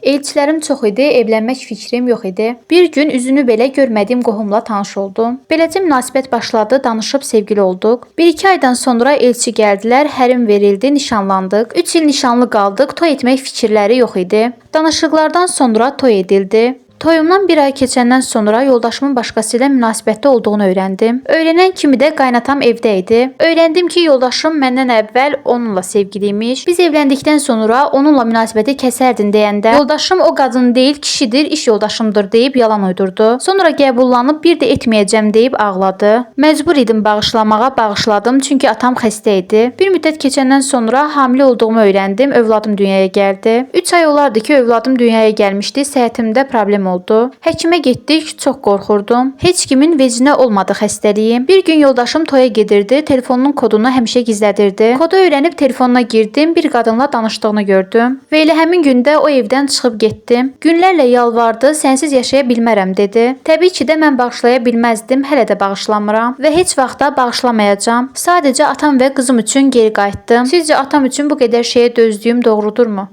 Elçilərim çox idi, evlənmək fikrim yox idi. Bir gün üzünü belə görmədiyim qohumla tanış oldum. Beləcə münasibət başladı, danışıb sevgili olduq. 1-2 aydan sonra elçi gəldilər, hərim verildi, nişanlandıq. 3 il nişanlı qaldıq, toy etmək fikirləri yox idi. Danışıqlardan sonra toy edildi. Toyumdan bir ay keçəndən sonra yoldaşımın başqası ilə münasibətdə olduğunu öyrəndim. Öyrənən kimi də qaynatam evdə idi. Öyrəndim ki, yoldaşım məndən əvvəl onunla sevgili imiş. Biz evləndikdən sonra onunla münasibəti kəsərdin deyəndə yoldaşım o qadın deyil, kişidir, iş yoldaşımdır deyib yalan uydurdu. Sonra qəbullanıb bir də etməyəcəm deyib ağladı. Məcbur idim bağışlamağa, bağışladım çünki atam xəstə idi. Bir müddət keçəndən sonra hamilə olduğumu öyrəndim, övladım dünyaya gəldi. 3 ay olardı ki, övladım dünyaya gəlmişdi, səhhətimdə problem oldu. Həkimə getdik, çox qorxurdum. Heç kimin vecinə olmadı xəstəliyim. Bir gün yoldaşım toya gedirdi, telefonunun kodunu həmişə gizlədirdi. Kodu öyrənib telefonuna girdim, bir qadınla danışdığını gördüm. Və elə həmin gündə o evdən çıxıb getdim. Günlərlə yalvardı, sənsiz yaşaya bilmərəm dedi. Təbii ki də mən bağışlaya bilməzdim, hələ də bağışlamıram və heç vaxt da bağışlamayacağam. Sadəcə atam və qızım üçün geri qayıtdım. Sizcə atam üçün bu qədər şeyə dözdüyüm doğrudurmu?